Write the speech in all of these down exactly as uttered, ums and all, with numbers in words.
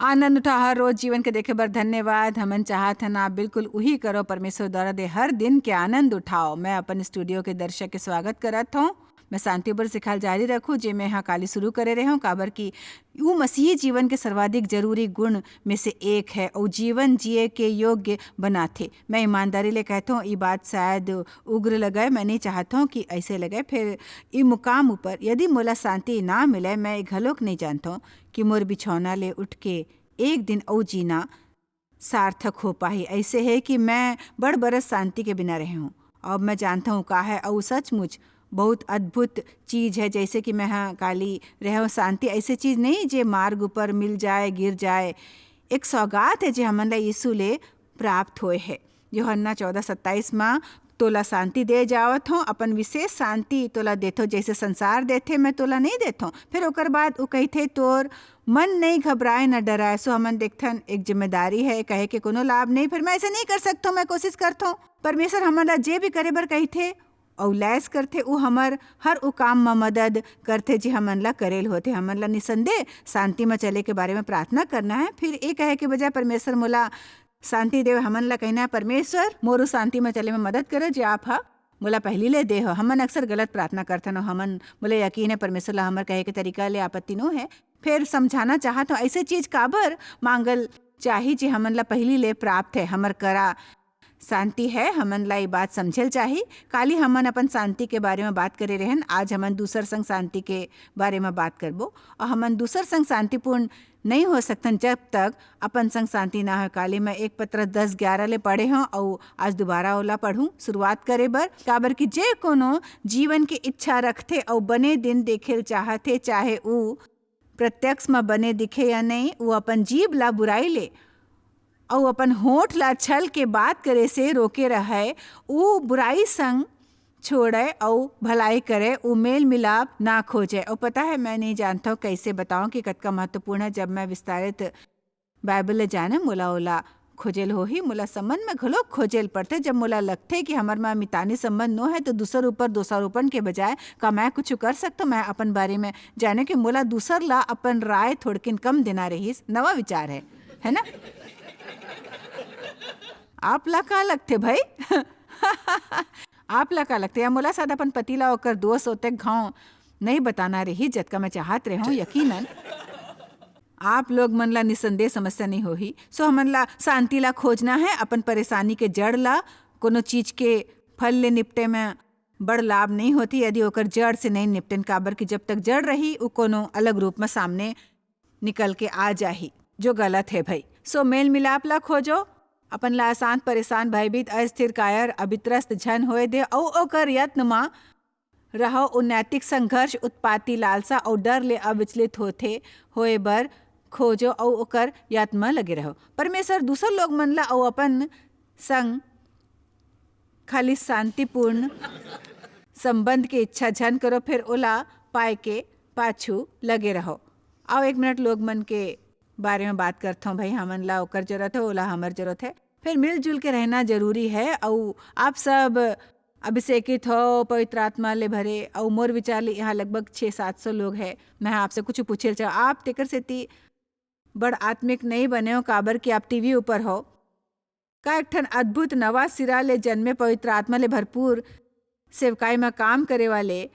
आनंद उठाओ हर रोज जीवन के देखे बर धन्यवाद। हमन चाहत हन आप बिल्कुल उही करो, परमेश्वर द्वारा दे हर दिन के आनंद उठाओ। मैं अपन स्टूडियो के दर्शक के स्वागत करत हूँ। मैं शांति ऊपर सिखाल जारी रखूँ, जे मैं हा काली शुरू करे रहे हूँ, काबर कि वो मसीही जीवन के सर्वाधिक जरूरी गुण में से एक है और जीवन जिए के योग्य बनाथे। मैं ईमानदारी ले कहत हूँ, ये बात शायद उग्र लगे, मैं नहीं चाहत हूँ कि ऐसे लगे। फिर ई मुकाम ऊपर यदि मोला शांति ना मिले, मैं घलोक नहीं जानत हूँ कि मोर बिछौना ले उठ के एक दिन अउ जीना सार्थक हो पाही। ऐसे है कि मैं बड़ बरस शांति के बिना रहे हूँ। अब मैं जानता हूँ का है, अउ सचमुच बहुत अद्भुत चीज है। जैसे कि मैं हा काली रहे हूँ, शांति ऐसे चीज नहीं जे मार्ग ऊपर मिल जाए, गिर जाए। एक सौगात है जे हमन ला यीशु ले प्राप्त होए है। यूहन्ना चौदह सत्ताईस मा, "तोला शांति दे जावत हूँ, अपन विशेष शांति तोला देथो, जैसे संसार देथे, मैं तोला नहीं देथो।" फिर ओकर बाद वो कहथे, "तोर मन नहीं घबराए न डराए।" सो हमन देखथन, एक जिम्मेदारी है, कहे के कोनो लाभ नहीं। फिर मैं ऐसे नहीं कर सकथो, मैं कोशिश करथो। परमेश्वर हमन ला जे भी करे बर कहिथे, अउ लैस करथे, उ हमर हर उ काम म मदद करथे जे हमन ला करेल होथे। हमन ला निसंदेह शांति म चले के बारे में प्रार्थना करना है। फिर ए कहे के बजाय, "परमेश्वर मोला शांति देव," हमन ला कहना है, "परमेश्वर मोर उ शांति म चले में मदद करो जे आप हा मोला पहली ले दे हो।" हमन अक्सर गलत प्रार्थना करथन, अउ हमन, मोला यकीन है, परमेश्वर ला हमर कहे के तरीका ले आपत्ति नो है। फिर समझाना चाहत हो, ऐसे चीज काबर मांगल चाही जे हमन ला पहली ले प्राप्त है, हमर करा शांति है, हमन ला ये बात समझल चाही। काली हमन अपन शांति के बारे में बात करे रहन, आज हमन दूसर संग शांति के बारे में बात करबो। और हमन दूसर संग शांतिपूर्ण नहीं हो सकथन जब तक अपन संग शांति ना हो। काली मैं एक पत्र दस ग्यारह ले पढ़े हूँ और आज दोबारा ओला पढ़ूँ शुरुआत करे बर। काबर कि जे कोनो जीवन की इच्छा रखथे और बने दिन देखे ल चाहथे, चाहे ऊ प्रत्यक्ष म बने दिखे या नहीं, ऊ अपन जीभ ला बुराई ले अउ अपन होठ ला छल के बात करे से रोके रहय, ऊ बुराई संग छोड़य अउ भलाई करय, ऊ मेल मिलाप ना खोजय। अउ पता है, मैं नहीं जानता हूँ कैसे बताऊँ कि कतका महत्वपूर्ण है। जब मैं विस्तारित बाइबल ले जाने, मोला ओला खोजेल होही, मोला संबंध में घलो खोजेल पड़थे। जब मोला लगथे कि हमर मा मितानी संबंध नो है, तो दूसर ऊपर दोषारोपण के बजाय का मैं कुछ कर सकता, मैं अपन बारे में जाने के मोला दूसर ला अपन राय थोड़किन कम देना रहिस, नवा विचार है, है ना? आप ला का लगथे भाई? आप ला का लगथे? या मोला शायद अपन पति ला ओकर दोष ओतेक घाव नहीं बताना रही, जतका मैं चाहत रहे हूँ। यकीनन आप लोग मन ला निसंदेह समस्या नहीं होही। सो हमन ला शांति ला खोजना है, अपन परेशानी के जड़ ला। कोनो चीज के फल ले निपटे में बड़ लाभ नहीं होती, यदि ओकर जड़ से नहीं निपटेन, काबर कि जब तक जड़ रही, उ कोनो अलग रूप में सामने निकल के आ जाही, जो गलत है भाई। सो मेल मिलाप ला खोजो, अपन ला अशांत, परेशान, भयभीत, अस्थिर, कायर, अभित्रस्त झन होए दे, अउ ओकर यत्न मा रहो। अनैतिक संघर्ष, उत्पाती, लालसा अउ डर ले अविचलित होथे, होए बर खोजो अउ ओकर यत्न मा लगे रहो। परमेश्वर दूसर लोग मन ला अउ अपन संग खाली शांतिपूर्ण संबंध के इच्छा झन करो, फिर ओला पाए के पाछू लगे रहो। आओ एक मिनट, लोग मन के बारे में बात करथों भाई, हमन ला ओकर जरूरत है, ओला हमर जरूरत है। फिर मिलजुल के रहना जरूरी है। अउ आप सब अभिषेकित हो, पवित्र आत्मा ले भरे, अउ मोर विचार ले यहाँ लगभग छः सात सौ लोग है। मैं आपसे कुछ पूछे चाहूँ, आप तेकर सेती बड़ आत्मिक नहीं बने हो, काबर कि आप टीवी ऊपर हो। का एक ठन अद्भुत नवा सिरा ले जन्मे पवित्र आत्मा ले भरपूर सेवकाई म काम करे वाले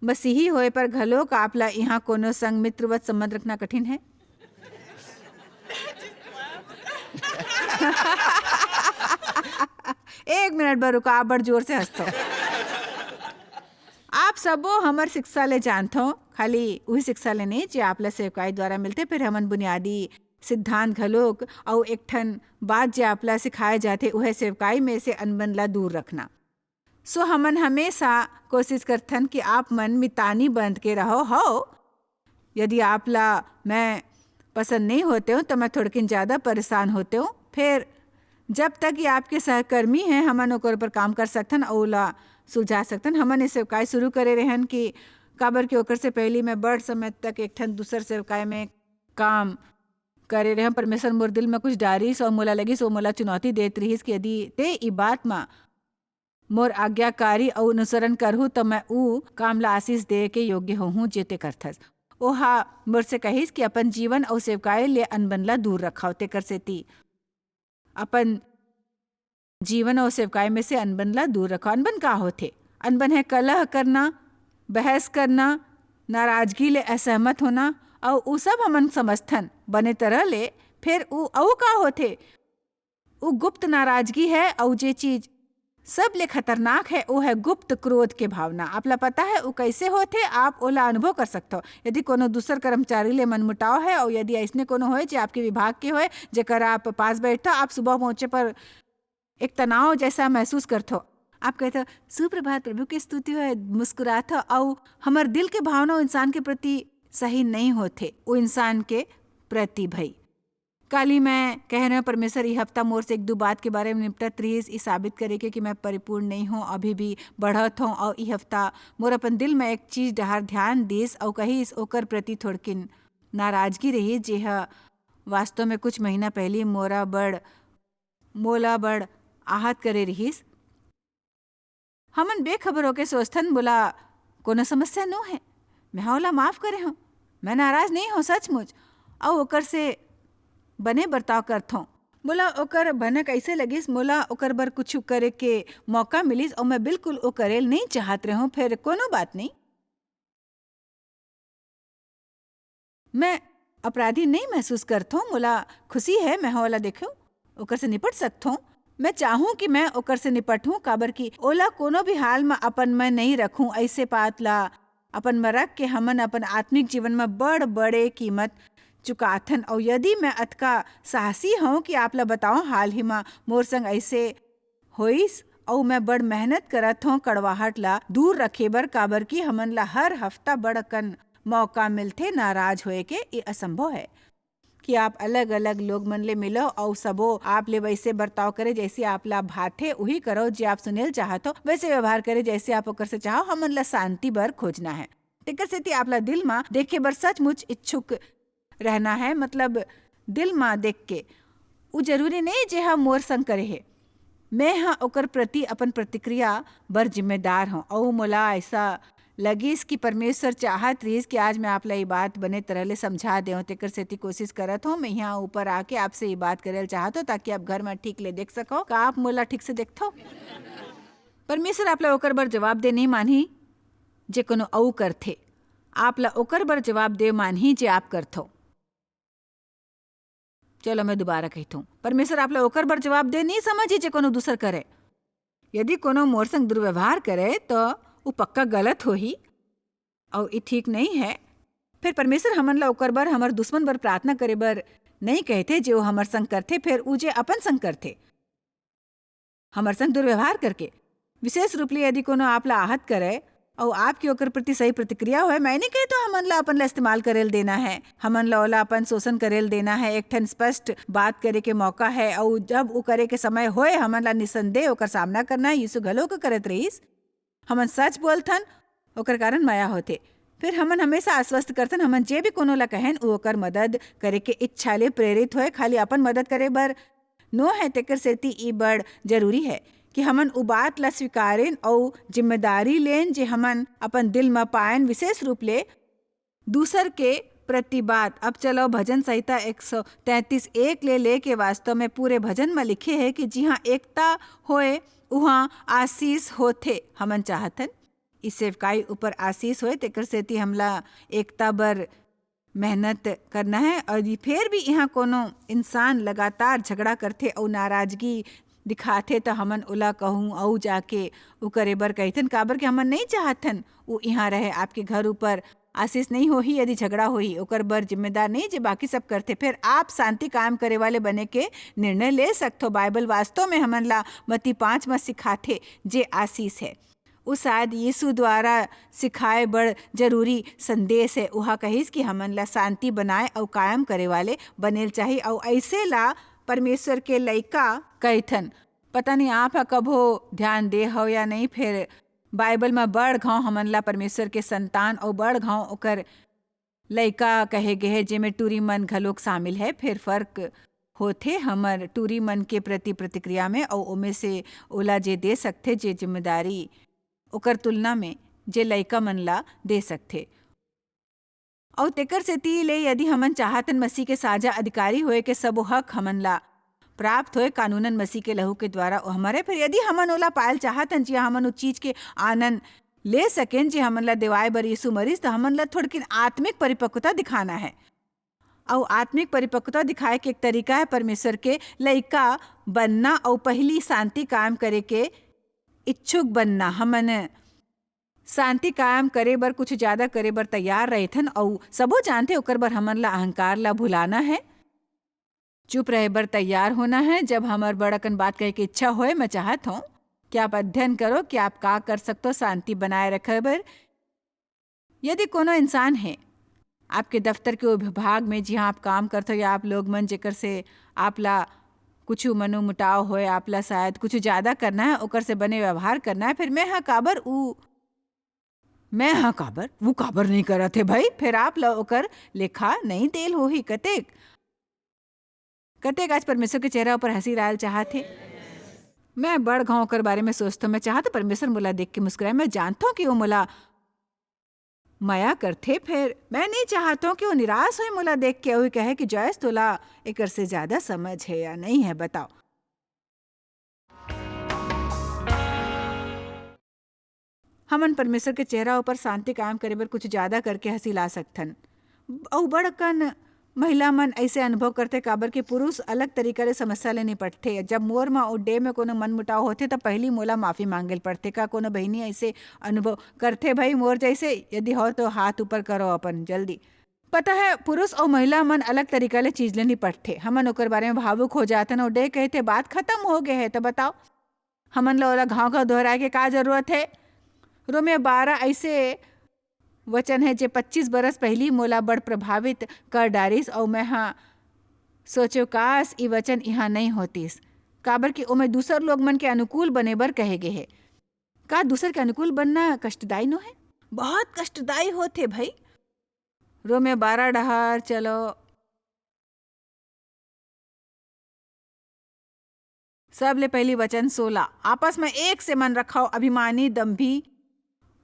मसीही होए पर घलोक आप ला इहाँ कोनो संग मित्रवत संबंध रखना कठिन है? एक मिनट बर रुका, आप बड़ जोर से हंसथो। आप सबो हमर शिक्षा ले जानथो, खाली उही शिक्षा ले नहीं जे आप ला सेवकाई द्वारा मिलथे, फिर हमन बुनियादी सिद्धांत घलोक अउ एक ठन बात जे आप ला सिखाए जाथे, उहे सेवकाई में से अनबन ला दूर रखना। सो हमन हमेशा कोशिश करथन कि आप मन मितानी बंध के रहो। हव, यदि आप ला मैं पसंद नहीं होते हूँ, तो मैं थोड़किन ज़्यादा परेशान होते हूँ। फिर जब तक ये आपके सहकर्मी हैं, हमन ओकर ऊपर काम कर सकथन अउ ओला सुलझा सकथन। हमन ये सेवकाई शुरू करे रहन कि काबर कि ओकर से पहली मैं बड़ समय तक एक ठन दूसर सेवकाई में काम करे रहन। परमेश्वर मोर दिल में कुछ डारिस अउ मोला लगिस, वो मोला चुनौती देत रहिस कि यदि ते ई बात मा मोर आज्ञाकारी अउ अनुसरण करहूँ, त मैं ऊ काम ला आशीष देय के योग्य होहूँ, जे ते करथस। ओहा मोर से कहिस कि अपन जीवन अउ सेवकाई ले अनबन ला दूर रखव। तेकर सेती अपन जीवन अउ सेवकाई में से अनबन ला दूर रखव। अनबन का होथे? अनबन है कलह करना, बहस करना, नाराजगी ले असहमत होना, अउ उ सब हमन समझथन बने तरह ले। फेर उ अउ का होथे? उ गुप्त नाराजगी है, अउ जे चीज सब ले खतरनाक है, वो है गुप्त क्रोध के भावना। आप ला पता है वो कैसे होथे? आप ओला अनुभव कर सकथो। यदि कोनो दूसर कर्मचारी ले मनमुटाव है, और यदि ऐसने कोनो होए जे आपके विभाग के होए, जेकर आप पास बैठथो, आप सुबह पहुंचे पर एक तनाव जैसा महसूस करथो। आप कहथो, "सुप्रभात, प्रभु की स्तुति होए," मुस्कुराथो, अउ हमर दिल के भावना वो इंसान के प्रति सही नहीं होथे, वो इंसान के प्रति भई। काली मैं कह रहे हूँ, परमेश्वर ई हफ्ता मोर से एक दो बात के बारे में निपटत रहिस, ई साबित करे के कि मैं परिपूर्ण नहीं हूँ, अभी भी बढ़त हूँ। और ई हफ्ता मोर अपन दिल में एक चीज डहार ध्यान दिस और कहिस, ओकर प्रति थोड़किन नाराजगी रहिस, जे ह वास्तव में कुछ महीना पहली मोरा बड़, मोला बड़ आहत करे रहिस। हमन बेखबर होके सोचथन, "मोला कोनो समस्या नो हे, मैं ओला माफ करे हूँ, मैं नाराज नहीं हूँ सचमुच, अउ ओकर से बने बर्ताव करथों।" मोला ओकर भनक ऐसे लगिस, मोला ओकर बर कुछ करे के मौका मिलिस, अउ मैं बिल्कुल ओ करेल नहीं चाहत रहूँ। फेर कोनो बात नहीं, मैं अपराधी नहीं महसूस करथों, मोला खुशी है, मैं ओला देखूं, ओकर से निपट सकथों। मैं चाहूं कि मैं ओकर से निपटूं, काबर कि ओला कोनो भी हाल में अपन में नहीं रखूं। ऐसे बात ला अपन में रख के हमन अपन आत्मिक जीवन में बड़ बड़े कीमत चुकाथन। और यदि मैं अतका साहसी हूं कि आप ला बताऊं, हाल ही में मोर संग ऐसे होइस, अउ मैं बड़ मेहनत करत हौं कड़वाहट ला दूर रखे बर, काबर कि हमन ला हर हफ्ता बड़ अकन मौका मिलथे नाराज होए के। ये असंभव है कि आप अलग-अलग लोग मन ले मिलो अउ सबो आप ले वैसे बर्ताव करे, जैसे आप ला भाथे, उही करो। जे आप सुनेल चाहत हो, वैसे व्यवहार करे, जैसे आप ओकर से चाहो। हमन ला शांति बर खोजना है, तेकर सेती आप ला दिल मा देखे बर सचमुच इच्छुक रहना है, मतलब दिल मा देख के। उ जरूरी नहीं जे ह मोर संग करे हे, मैं ह ओकर प्रति अपन प्रतिक्रिया बर जिम्मेदार हूँ। अउ मोला ऐसा लगिस कि परमेश्वर चाहत रहिस कि आज मैं आप ला ये बात बने तरह ले समझा देव, तेकर सेती कोशिश करत हूँ। मैं यहाँ ऊपर आके आपसे ये बात करे ल चाहत हूँ, ताकि आप घर में ठीक ले देख सको। का आप मोला ठीक से देखथो? परमेश्वर आप ला ओकर बर जवाब दे नहीं मानही, जे कोनो अऊ करथे। आप ला ओकर बर जवाब दे मानही, जे आप करथो। चलो, मैं दोबारा कहथूं, परमेश्वर आप ला ओकर बर जवाब दे नहीं समझही, जे कोनो दूसर करे। यदि कोनो मोर संग दुर्व्यवहार करे, तो उ पक्का गलत होही, अउ ई ठीक नहीं है। फिर परमेश्वर हमन ला ओकर बर, हमर दुश्मन बर प्रार्थना करे बर नहीं कहथे, जे वो हमर संग करथे, फिर उ जे अपन संग करथे, हमर संग दुर्व्यवहार करके। विशेष रूप ले यदि कोनो आप ला आहत करे अउ आपके ओकर प्रति सही प्रतिक्रिया होए, मैं नहीं कहत हूं हमन ला अपन ला इस्तेमाल करे ल देना है, हमन ला ओला अपन शोषण करे ल देना है। एक ठन स्पष्ट बात करे के मौका है, अउ जब उ करे के समय होए, हमन ला निसंदेह ओकर सामना करना है। यीशु घलो के करत रहिस। हमन सच बोलथन, ओकर कारण मया होथे। फिर हमन हमेशा आश्वस्त करथन, हमन जे भी कोनो ला कहेन, उ ओकर मदद करे के इच्छा ले प्रेरित होए, खाली अपन मदद करे बर नो है। तेकर सेती ई बड़ जरूरी है कि हमन उ बात ला स्वीकारेन अउ जिम्मेदारी लेन, जे हमन अपन दिल म पाएन, विशेष रूप ले दूसर के प्रति बात। अब चलो, भजन संहिता एक सौ तैंतीस एक ले लेके वास्तव में पूरे भजन म लिखे है कि जिहाँ एकता होए, उहाँ आशीष होथे। हमन चाहथन, ई सेवकाई ऊपर आशीष होए, तेकर सेती हमला एकता बर मेहनत करना है। और ये फेर भी यहाँ कोनो इंसान लगातार झगड़ा करथे अउ नाराजगी दिखाथे, त हमन ओला कहूँ अउ जाके उ करे बर कहिथन, काबर के हमन नहीं चाहथन उ यहाँ रहे। आपके घर ऊपर आशीष नहीं होही यदि झगड़ा होही, ओकर बर जिम्मेदार नहीं जे बाकी सब करथे। फिर आप शांति कायम करे वाले बने के निर्णय ले सकथो। बाइबल वास्तव में हमन ला मत्ती पाँच म सिखाथे, जे आशीष है। उ शायद यीशु द्वारा सिखाए बड़ जरूरी संदेश है। उहा कहिस कि हमन ला शांति बनाए अउ कायम करे वाले बनेल चाही, अउ ऐसे ला परमेश्वर के लइका कहिथन। पता नहीं आप ह कभो ध्यान दे हव या नहीं, फिर बाइबल म बड़ घाव हमन ला परमेश्वर के संतान अउ बड़ घाव ओकर लइका कहे गे हे, जेमे टूरी मन घलोक शामिल है। फिर फर्क होथे हमर टूरी मन के प्रति प्रतिक्रिया में, अउ ओमे से ओला जे दे सकथे, जे जिम्मेदारी ओकर तुलना में जे लइका मन ला दे सकथे। अउ तेकर सेती ले यदि हमन चाहतन मसीह के साझा अधिकारी होए के सबो हक हमन ला प्राप्त होए कानूनन मसीह के लहू के द्वारा ओ हमर हे, फिर यदि हमन ओला पायल चाहतन, जिहां हमन ओ चीज के आनंद ले सकेन, जे हमन ला देवाए बर यीशु मरिस, त हमन ला थोड़किन आत्मिक परिपक्वता दिखाना हे। अउ आत्मिक परिपक्वता दिखाए के एक तरीका हे परमेश्वर के लइका बनना अउ पहिली शांति कायम करे के इच्छुक बनना। हमन शांति कायम करे बर कुछ ज्यादा करे बर तैयार रहिथन, अउ सबो जानथे, ओकर बर हमन ला अहंकार ला भुलाना हे, चुप रहे बर तैयार होना हे। जब हमर बड़ अकन बात कहे के इच्छा होए, मैं चाहत हूँ कि आप अध्ययन करो कि आप का कर सकते हो शांति बनाए रखे बर। यदि कोनो इंसान हे आपके दफ्तर के ओ विभाग में, जिहां आप काम करते हो, या आप लोग मन जेकर से आप ला कुछ मनोमुटाव होए, आप ला शायद कुछ ज्यादा करना हे, ओकर से बने व्यवहार करना हे, फिर मैं हा काबर ऊ, मैं हा काबर, वो काबर नहीं करत हे भाई, फिर आप ला ओकर लेखा नहीं देल होही। कतेक, कतेक आज परमेश्वर के चेहरा ऊपर हंसी लायल चाहत हे? मैं बड़ घाव ओकर बारे में सोचथों, मैं चाहत परमेश्वर मोला देख के मुस्कुराए। मैं जानथों कि वो मोला मया करथे, फेर मैं नहीं चाहत हूँ कि वो निराश होए मोला देख के, अउ कहे कि जॉयस, तोला एकर से ज्यादा समझ हे या नहीं हे, बताओ। हमन परमेश्वर के चेहरा ऊपर शांति कायम करे बर कुछ ज्यादा करके हंसी ला सकथन। अउ बड़कन महिला मन ऐसे अनुभव करथे, काबर कि पुरुष अलग तरीका ले समस्या ले निपटथे। जब मोर म अउ डे में कोनो मनमुटाव होथे, त पहिली मोला माफी मांगे ल पड़थे। का कोनो बहिनी ऐसे अनुभव करथे? भाई, मोर जैसे यदि हो, तो हाथ ऊपर करो अपन, जल्दी। पता है, पुरुष अउ महिला मन अलग तरीका ले चीज ले निपटथे। हमन ओकर बारे में भावुक हो जाथन अउ डे कहथे, "बात खत्म हो गए है, तो बताओ, हमन ला ओला घाव-घाव दोहराए के का जरूरत है?" रोमियो बारह ऐसे वचन है, जे पच्चीस बरस पहिली मोला बड़ प्रभावित कर डारिस, अउ मैं हा सोचेव, "काश, ई वचन इहाँ नइ होतिस," काबर कि ओमे दूसर लोग मन के अनुकूल बने बर कहे गे हे। का दूसर के अनुकूल बनना कष्टदायी नो है? बहुत कष्टदायी होथे भाई। रोमियो बारह डहार चलो। सबले पहिली वचन सोलह, आपस में एक से मन रखव, अभिमानी, दंभी,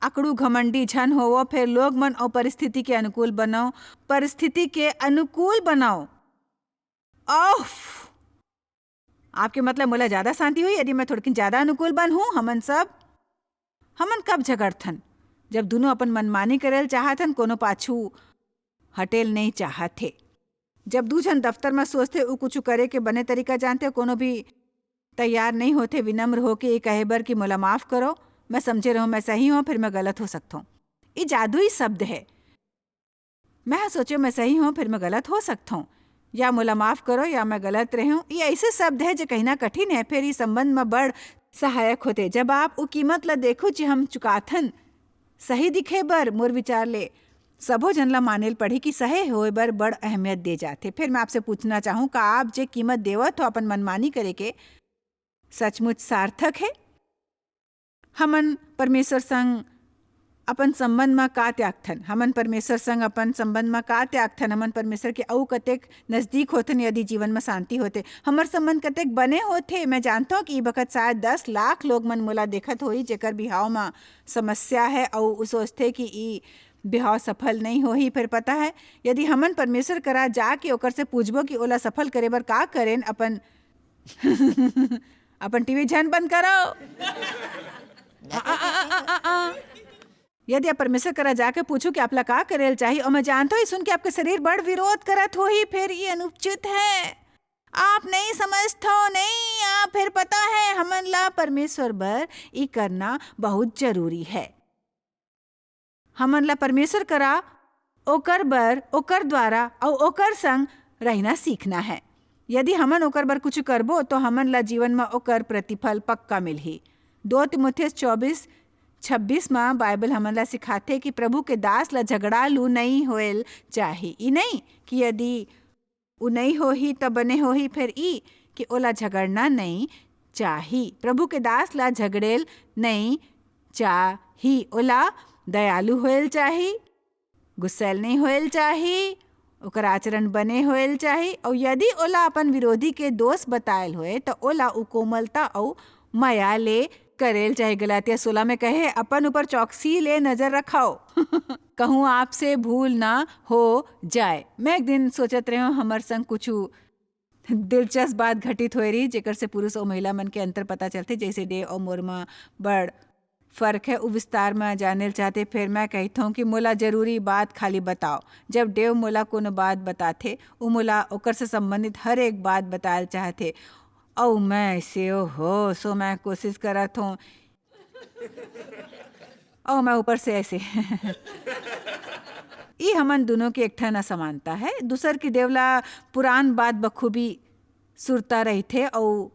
अकड़ू, घमंडी झन होवो, फेर लोग मन अउ परिस्थिति के अनुकूल बनव, परिस्थिति के अनुकूल बनव। ओफ! आपके मतलब मोला ज्यादा शांति होही यदि मैं थोड़किन ज्यादा अनुकूल बनहूं? हमन सब, हमन कब झगड़थन? जब दूनों अपन मनमानी करेल चाहथन, कोनो पाछू हटेल नहीं चाहत हे। जब दू झन दफ्तर म सोचथे, ऊ कुछु करे के बने तरीका जानथे, कोनो भी तैयार नहीं होथे विनम्र होके ये कहे बर कि मोला माफ करो, मैं समझे रहूं मैं सही हूं, फिर मैं गलत हो सकथों। ये जादुई शब्द है। मैं हा सोचेव मैं सही हूं, फिर मैं गलत हो सकथों, या मोला माफ करो, या मैं गलत रहे हूं। ये ऐसे शब्द है जो कहना कठिन है, फिर ये संबंध में बड़ सहायक होथे। जब आप वो कीमत ला देखो जे हम चुकाथन, सही दिखे बर मोर विचार ले सबो झन ला माने ल पड़ही कि सही होए बर बड़ अहमियत दे जाथे। फिर मैं आपसे पूछना चाहूं, का आप जे कीमत देवत हो अपन मनमानी करे के, सचमुच सार्थक है? हमन परमेश्वर संग अपन संबंध म का त्यागथन? हमन परमेश्वर संग अपन संबंध म का त्यागथन? हमन परमेश्वर के अउ कतेक नजदीक होथन यदि जीवन म शांति होथे? हमर संबंध कतेक बने होथे? मैं जानथव कि ई बखत शायद दस लाख लोग मन मोला देखत होही, जेकर बिहाव म समस्या है अउ उ सोचथे कि ई बिहाव सफल नहीं होही। फिर पता है, यदि हमन परमेश्वर करा जाके ओकर से पूछबो कि ओला सफल करे बर का करेन, अपन अपन टीवी झन बंद करो। आ, आ, आ, आ, आ, आ। यदि आप परमेश्वर करा जाके पूछो कि आपला का करेल चाही, और मैं जानता हूँ, सुन के आपके शरीर बड़ विरोध करत होही, फिर ये अनुचित है। आप नहीं समझथो, नहीं, आप फिर पता है, हमन ला परमेश्वर बर ई करना बहुत जरूरी है। हमन ला परमेश्वर करा, ओकर बर, ओकर द्वारा अउ ओकर संग रहना सीखना है। यदि हमन ओकर बर कुछ करबो, तो हमन ला जीवन म ओकर प्रतिफल पक्का मिलही। दो तीमुथियुस चौबीस छब्बीस म बाइबल हमन ला सिखाथे कि प्रभु के दास ला झगड़ालू नई होएल चाही। ई नई कि यदि उ नई होही, त बने होही। फेर ई कि ओला झगड़ना नई चाही। प्रभु के दास ला झगड़ेल नई चाही। ओला दयालु होएल चाही, गुस्सैल नई होएल चाही, ओकर आचरण बने होएल चाही। अउ यदि ओला अपन विरोधी के दोष बतायल होए, त ओला उ कोमलता अउ मया ले करेल चाहे गलातिया सोलह में कहे, "अपन ऊपर चौकसी ले नजर रखाओ।" कहूँ आपसे भूल ना हो जाए। मैं एक दिन सोचत रहे हूँ, हमर संग कुछ दिलचस्प बात घटित होए रही, जेकर से पुरुष अउ महिला मन के अंतर पता चलथे। जैसे डेव अउ मोर म बड़ फर्क है, उ विस्तार म जाने ल चाहते। फिर मैं कहत हूँ कि मोला जरूरी बात खाली बताओ। जब डेव मोला कोनो बात बताथे, उ मोला ओकर से संबंधित हर एक बात बताए ल चाहथे। अउ मैं ऐसे, ओहो, सो मैं कोशिश करत हूँ। अउ मैं ऊपर से ऐसे। ई हमन दोनों के एक ठन असमानता है। दूसर की डेव ला पुरान बात बखूबी सुरता रहिथे अउ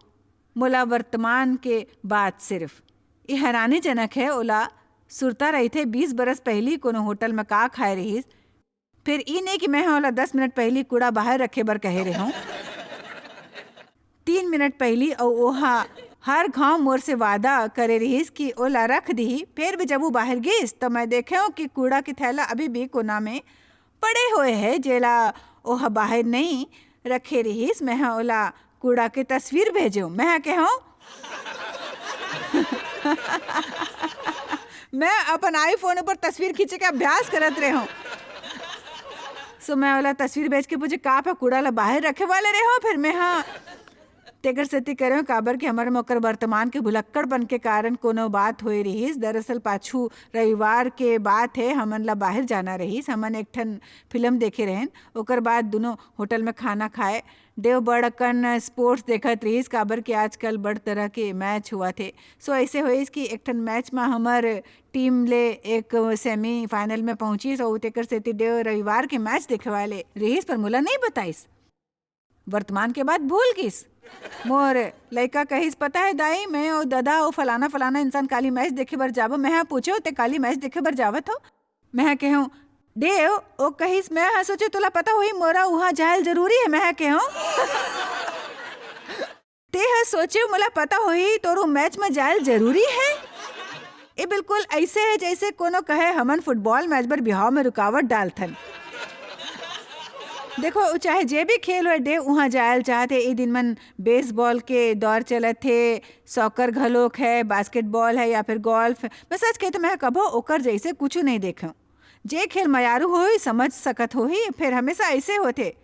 मोला वर्तमान के बात सिर्फ। ई हैरानीजनक है, ओला सुरता रहिथे, बीस बरस पहिली कोनो होटल में का खाए रहिस। फिर ई नहीं कि मैं ह ओला दस मिनट पहिली कूड़ा बाहर रखे बर कहे रहे हूँ। तीन मिनट पहिली अउ ओहा हर घाव मोर से वादा करे रिहिस कि ओला रख दिही। फिर भी जब वो बाहर गिस, त मैं देखे हूँ कि कूड़ा के थैला अभी भी कोना में पड़े हुए है, जेला ओहा बाहर नहीं रखे रिहिस। मैं ह ओला कूड़ा के तस्वीर भेजे हूँ। मैं ह कहे हूँ, मैं अपन iPhone ऊपर तस्वीर खींचे के अभ्यास करत रहे हूँ। सो मैं ओला तस्वीर भेज के पूछे, "का आप ह कूड़ा ला बाहर रखे वाले रहे हो?" फिर मैं ह तेकर सेती करे हूँ, काबर कि हमर में ओकर वर्तमान के भुलक्कड़पन के कारण कोनो बात होए रिहिस। दरअसल पाछू रविवार के बात है, हमन ला बाहर जाना रहिस। हमन एक ठन फिल्म देखे रहेन, ओकर बाद दुनों होटल में खाना खाए। देव बड़ अकन स्पोर्ट्स देखत रिहिस, काबर कि आजकल बड़ तरह के मैच हुआ थे। सो ऐसे होइस कि एक ठन मैच में हमर टीम ले एक सेमीफाइनल में पहुंचिस, अउ तेकर सेती देव रविवार के मैच देखे वाले रिहिस, पर मोला नहीं बताइस। वर्तमान के बात भूल गिस। मोर लइका कहिस, "पता है दाई, मैं अउ ददा अउ फलाना फलाना इंसान काली मैच देखे बर जाबो।" मैं ह पूछे, "ते काली मैच देखे बर जावत हो?" मैं ह कहे हूँ, "देव," ओ कहिस, मैं ह सोचे, "तोला पता होही, मोरा उहाँ जायल जरूरी है।" मैं ह कहे हूँ, "ते ह सोचे, मोला पता होही, तोर उ मैच में जायल जरूरी है?" ये बिल्कुल ऐसे है, जैसे कोनो कहे, "हमन फुटबॉल मैच बर बिहाव में रुकावट डालथन।" देखो, उ चाहे जे भी खेल होए, देव उहाँ जायल चाहत हे। ए दिन मन बेसबॉल के दौर चलत हे, सॉकर घलोक है, बास्केटबॉल है या फिर गोल्फ। मैं सच कही तो मैं कभो ओकर जैसे कुछु नहीं देखे हूँ। जे खेल मयारू होही, समझ सकत होही, फिर हमेशा ऐसे होथे।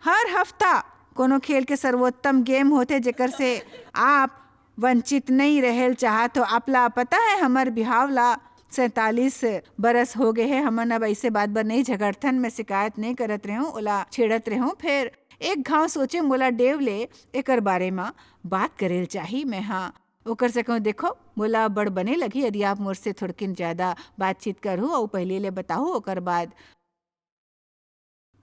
हर हफ्ता कोनो खेल के सर्वोत्तम गेम होथे, जेकर से आप वंचित नहीं रहेल चाहत हो। आपला पता है, हमर बिहाव ला सैंतालीस बरस हो गए है। हमन अब ऐसे बात बर नहीं झगड़थन। मैं शिकायत नहीं करत रहूं, ओला छेड़त रहूं। फिर एक घाव सोचे, मोला डेव ले एकर बारे म बात करेल चाही। मैं हाँ ओकर से कहूँ, "देखो, मोला बड़ बने लगही यदि आप मोर से थोड़किन ज्यादा बातचीत करहु अउ पहले ले बताहु, ओकर बाद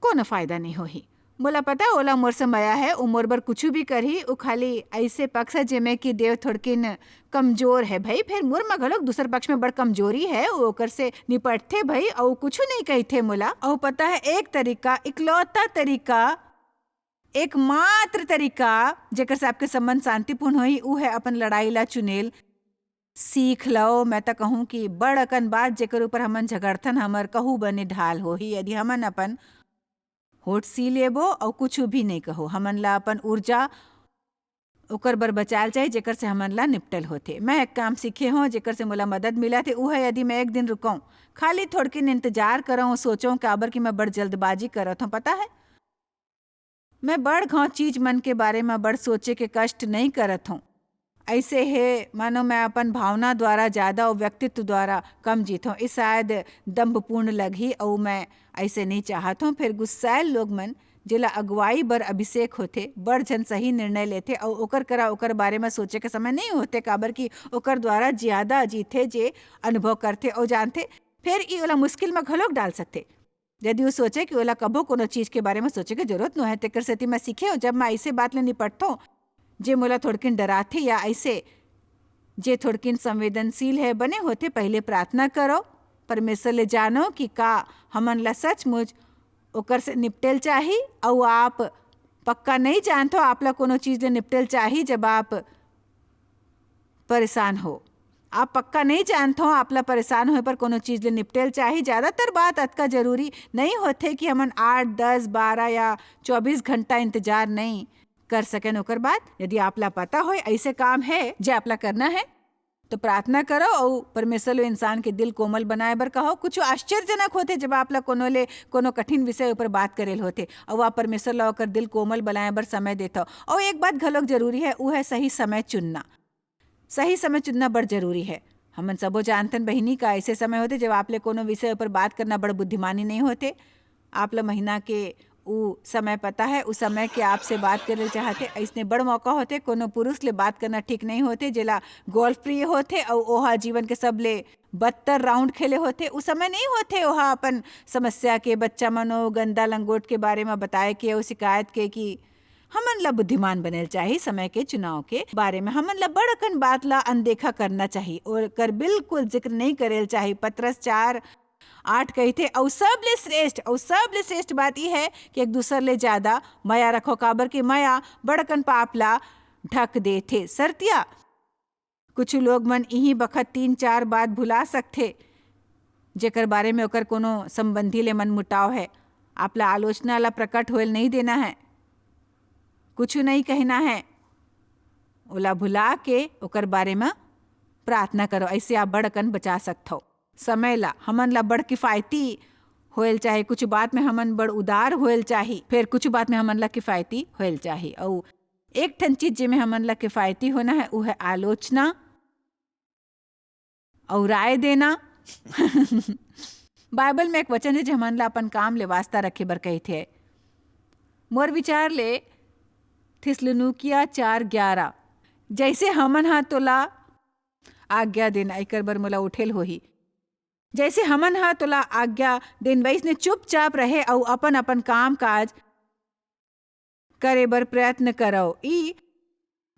कोनो फायदा नहीं होही। मोला पता ओला मोर से मया है, ओ मोर बर कुछु भी करही। ओ खाली ऐसे पक्ष है जेमे कि देव थोड़किन कमजोर है भई, फिर मोर म घलोक दूसर पक्ष में बड़ कमजोरी है, ओ ओकर से निपटथे भई, अउ कुछु नहीं कहिथे मोला। अउ पता है एक तरीका, इकलौता तरीका, एकमात्र तरीका जेकर से आपके संबंध शांतिपूर्ण होही, ऊ है अपन लड़ाई ला चुनेल सीख लव।" मैं त कहूँ कि बड़ अकन बात जेकर ऊपर हमन झगड़थन, हमर कहू बने ढाल होही, यदि हमन अपन होठ सी लेबो अउ कुछु भी नहीं कहो। हमन ला अपन ऊर्जा ओकर बर बचाल चाही, जेकर से हमन ला निपटल होथे। मैं एक काम सीखे हों, जेकर से मोला मदद मिलत हे, ऊ है यदि मैं एक दिन रुकऊं, खाली थोड़किन इंतजार करऊं, सोचऊं, काबर कि मैं बड़ जल्दबाजी करत हों, पता है? मैं बड़ घाव चीज मन के बारे म बड़ सोचे के कष्ट नहीं करत हों। ऐसे हे, मानो मैं अपन भावना द्वारा ज्यादा अउ व्यक्तित्व द्वारा कम जीत हों। ई शायद दंभपूर्ण लगही, अउ मैं ऐसे नहीं चाहत हों। फिर गुस्सायल लोग मन, जेला अगुवाई बर अभिषेक होथे, बड़ झन सही निर्णय लेथे, अउ ओकर करा ओकर बारे म सोचे के समय नहीं होथे, काबर कि ओकर द्वारा ज्यादा जीथे, जे अनुभव करथे अउ जानथे, फिर ई ओला मुश्किल म घलोक डाल सकथे। यदि वो सोचे कि ओला कभो कोनो चीज के बारे म सोचे के जरूरत नोहे, तेकर सेती मैं सीखे हों, जब मैं ऐसे बात ले निपटथों, जे मोला थोड़किन डराथे या ऐसे, जे थोड़किन संवेदनशील है, बने होथे, पहले प्रार्थना करो, परमेश्वर ले जानो कि का हमन ला सचमुच ओकर से निपटेल चाही, अउ आप पक्का नहीं जानथो, आप ला कोनो चीज ले निपटेल चाही, जब आप परेशान हो। आप पक्का नहीं जानथो, आप ला परेशान होए पर कोनो चीज ले निपटेल चाही। ज्यादातर बात अतका जरूरी नहीं होथे कि हमन आठ, दस, बारह या चौबीस घंटा इंतजार नहीं कर सकेन। ओकर बाद यदि आप ला पता होए ऐसे काम है जे आप ला करना है, तो प्रार्थना करो अउ परमेश्वर ले इंसान के दिल कोमल बनाए बर कहो। कुछ आश्चर्यजनक होथे, जब आप ला कोनो ले कोनो कठिन विषय ऊपर बात करेल होथे अउ आप परमेश्वर ला ओकर दिल कोमल बनाए बर समय देथव। अउ एक बात घलोक जरूरी है, वो है सही समय चुनना। सही समय चुनना बड़ जरूरी है। हमन सबो जानथन बहिनी, का ऐसे समय होथे जब आप ले कोनो विषय ऊपर बात करना बड़ बुद्धिमानी नहीं होथे। आप ला महीना के उ समय पता है, उस समय के आपसे बात करे चाहथे, ऐसने बड़ मौका होथे। कोनो पुरुष ले बात करना ठीक नहीं होथे, जेला गोल्फ प्रिय होथे अउ ओहा जीवन के सबले बदतर राउंड खेले होथे। उस समय नहीं होथे ओहा अपन समस्या के, बच्चा मनो गंदा लंगोट के बारे में बताए के अउ शिकायत के कि हमन ला बुद्धिमान बनेल चाही, समय के चुनाव के बारे में हमन ला बड़ अकन बात ला अनदेखा करना चाही और कर बिल्कुल जिक्र नहीं करेल चाही। पतरस चार आठ कहिथे, "अउ सबले श्रेष्ठ, अउ सबले श्रेष्ठ बात ई है कि एक दूसर ले ज्यादा मया रखो, काबर कि मया बड़कन पाप ला ढक देथे।" सरतिया, कुछ लोग मन इही बखत तीन चार बात भुला सकथे, जेकर बारे में ओकर कोनो संबंधी ले मनमुटाव है। आप ला आलोचना ला प्रकट होएल नहीं देना है। कुछ नहीं कहना है। ओला भुला के ओकर बारे में प्रार्थना करो, ऐसे आप बड़ अकन बचा सकथव। समय ला, हमन ला बड़ किफायती होएल चाही, कुछ बात में हमन बड़ उदार होएल चाही, फिर कुछ बात में हमन ला किफायती होएल चाही। अउ एक ठन चीज जेमे हमन ला किफायती होना है, वो है आलोचना अउ राय देना। बाइबल में एक वचन है, जो हमन ला अपन काम ले वास्ता रखे बर कहिथे। मोर विचार ले थिस्सलुनीकिया चार ग्यारह, "जैसे हमन हा तोला आज्ञा देना, एकर बर मोला उठेल होही। जैसे हमन हा तोला आज्ञा देन, वैसने चुपचाप रहे अउ अपन-अपन काम काज करे बर प्रयत्न करव।" ई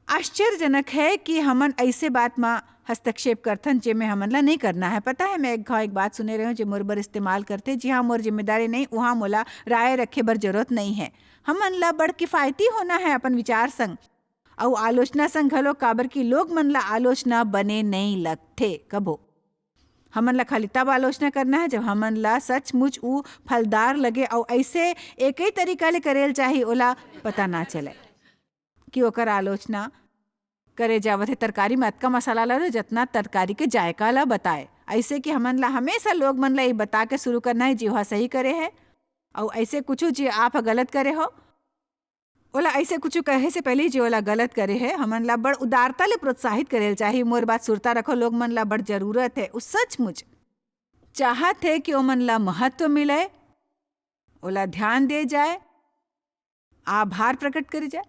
आश्चर्यजनक है कि हमन ऐसे बात म हस्तक्षेप करथन, जेमे हमन ला नहीं करना है। पता है, मैं एक घाव एक बात सुने रहे हूँ, जे मोर बर इस्तेमाल करथे, जिहाँ मोर जिम्मेदारी नहीं, उहाँ मोला राय रखे बर जरूरत नहीं है। हमन ला बड़ किफायती होना है अपन विचार संग, अउ आलोचना संग घलो, काबर कि लोग मन ला आलोचना बने नहीं लगथे कभो। हमन ला खाली तब आलोचना करना है, जब हमन ला सचमुच ऊ फलदार लगे, अउ ऐसे एकई तरीका ले करेल चाही, ओला पता ना चले कि ओकर आलोचना करे जावत है। तरकारी में अतका मसाला डालो, जतना तरकारी के जायका ला बताए। ऐसे कि हमन ला हमेशा लोग मन ला ये बता के शुरू करना है, जी, ओहा सही करे है, अउ ऐसे कुछ, जी, आप ह गलत करे हो, ओला ऐसे कुछ कहे से पहले, जे ओला गलत करे है, हमन ला बड़ उदारता ले प्रोत्साहित करेल चाही। मोर बात सुरता रखो, लोग मन ला बड़ जरूरत है। उ सचमुच चाहत है कि ओमन ला महत्व मिले, ओला ध्यान दे जाए, आभार प्रकट करे जाए।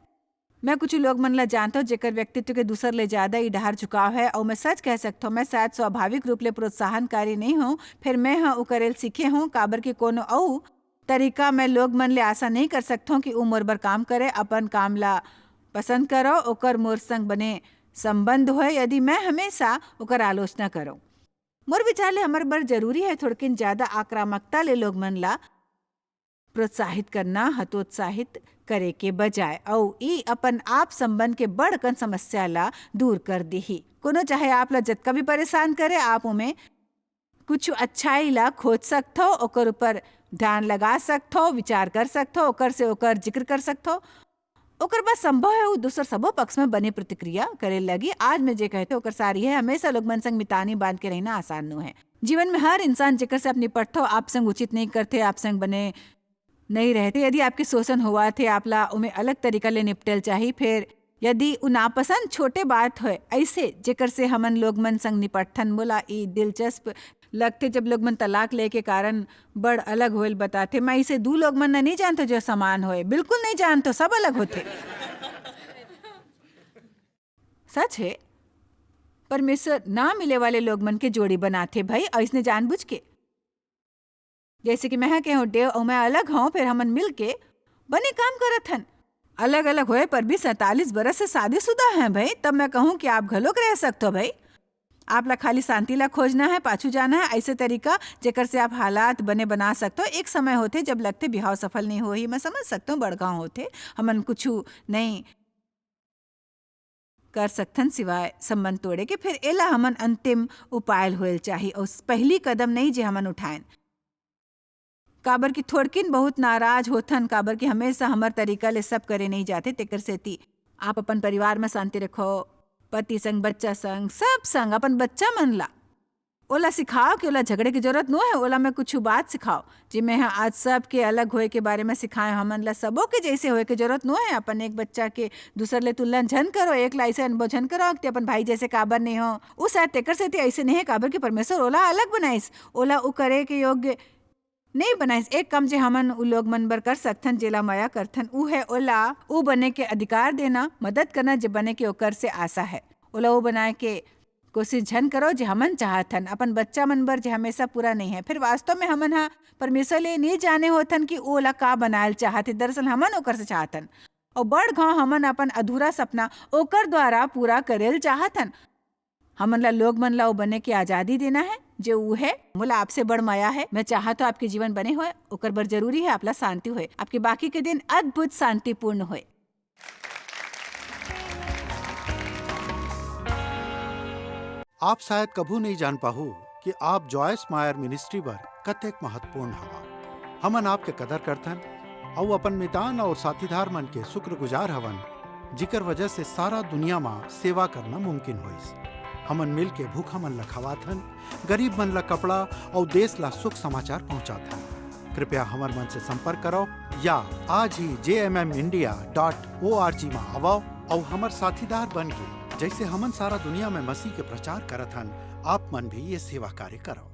मैं कुछ लोग मन ला जानता हूँ, जेकर व्यक्तित्व के दूसर ले ज्यादा ई डहार झुकाव है, और मैं सच कह सकता हूँ, मैं शायद स्वाभाविक रूप ले प्रोत्साहनकारी नहीं हूँ, फिर मैं ह उ करेल सीखे हूँ, काबर के कोनो अउ तरीका मैं लोग मन ले आशा नहीं कर सकथों कि उ मोर बर काम करे, अपन काम ला पसंद करो, ओकर मोर संग बने संबंध होए, यदि मैं हमेशा ओकर आलोचना करो। मोर विचार ले हमर बर जरूरी है थोड़किन ज्यादा आक्रामकता ले लोग मन ला प्रोत्साहित करना, हतोत्साहित करे के बजाय, अउ ई अपन आप संबंध के बड़कन समस्या ला दूर कर देही। कोनो चाहे आप ला जतका भी परेशान करे, आप ओमे कुछ अच्छाई ला खोज सकथो, ओकर ऊपर ध्यान लगा सकथो, विचार कर सकथो, ओकर से ओकर जिक्र कर सकथो। ओकर बाद संभव है, वो दूसर सबो पक्ष में बने प्रतिक्रिया करे लगी। आज मैं जे कहते, ओकर सारी है, हमेशा लोग मन संग मितानी बांध के रहना आसान नो है। जीवन में हर इंसान जेकर से आप निपटथो, आप संग उचित नहीं करथे, आप संग बने नहीं रहथे। यदि आपके शोषण होवत हे, आप ला ओमे अलग तरीका ले निपटेल चाही। फिर यदि उ नापसंद छोटे बात होय, ऐसे जेकर से हमन लोग मन संग निपटथन, मोला ई दिलचस्प लगथे, जब लोग मन तलाक लेके कारण बड़ अलग होएल बताथे। मैं इसे दू लोग मन ला नहीं जानथो जो समान होए, बिल्कुल नहीं जानथो, सब अलग होथे। सच है, परमेश्वर ना मिले वाले लोग मन के जोड़ी बनाथे भाई, अइसने जानबूझ के। जैसे कि मैं ह केहूँ डेव अउ मैं अलग हूँ, फिर हमन मिल के बने काम करत हन। अलग-अलग होए पर भी सैंतालीस बरस से शादीशुदा हैं भाई, तब मैं कहूँ कि आप घलोक रह सकथो भाई। आप ला खाली शांति ला खोजना है, पाछू जाना है, ऐसे तरीका जेकर से आप हालात बने बना सकथो। एक समय होथे जब लगथे बिहाव सफल नहीं होही, मैं समझ सकथों, बड़गांव होथे, हमन कुछु नहीं कर सकथन सिवाय संबंध तोड़े के। फिर एला हमन अंतिम उपाय होएल चाही अउ पहली कदम नहीं जे हमन उठाएन। काबर कि थोड़किन बहुत नाराज होथन, काबर कि हमेशा हमर तरीका ले सब करे नहीं जाथे, तेकर सेती आप अपन परिवार में शांति रखो, पति संग, बच्चा संग, सब संग, अपन बच्चा मन ला, ओला सिखाओ कि ओला झगड़े के जरूरत नो है। ओला मैं कुछ बात सिखाओ, जे मैं ह आज सबके अलग होए के बारे में सिखाए। हमन ला सबो के जैसे होए के जरूरत नो है। अपन एक बच्चा के दूसर ले तुलना झन करो, एक ला ऐसे अनुभव झन करो कि अपन भाई जैसे काबर नहीं हो। उ शायद तेकर सेती ऐसे नहीं है, काबर कि परमेश्वर ओला अलग बनाइस, ओला उ करे के योग्य नहीं बनाइस। एक काम जे हमन उ लोग मन बर कर सकथन, जेला मया करथन, उ है ओला उ बने के अधिकार देना, मदद करना, जे बने के ओकर से आशा है। ओला उ बनाए के कोशिश झन करो जे हमन चाहत हन अपन बच्चा मन बर, जे हमेशा पूरा नहीं है। फिर वास्तव में हमन हा परमेश्वर ले नहीं जाने होथन कि ओला का बनायल चाहत है। दरअसल हमन ओकर से चाहत हन, और बड़ घाव हमन अपन अधूरा सपना ओकर द्वारा पूरा करेल चाहत हन। हमन ला लोग मन ला वो बने के आजादी देना है जे ऊ है। मोला आपसे बड़ मया है। मैं चाहत हूँ आपके जीवन बने होए, ओकर बर जरूरी है आपला शांति होए, आपके बाकी के दिन अद्भुत शांतिपूर्ण होए। आप शायद कभू नहीं जान पाहू कि आप जॉयस मायर मिनिस्ट्री बर कतेक महत्वपूर्ण हवा। हमन आपके कदर करथन, अउ अपन मितान और साथीदार मन के शुक्रगुजार हवन, जिकर वजह से सारा दुनिया मा सेवा करना मुमकिन होइस। हमन मिल के भूखा मन ला खवाथन, गरीब मन ला कपड़ा और देश ला सुख समाचार पहुंचाथन। कृपया हमर मन से संपर्क करो या आज ही J M M India dot O R G मा आवो और हमर साथीदार बन के, जैसे हमन सारा दुनिया में मसीह के प्रचार करत हन, आप मन भी ये सेवा कार्य करो।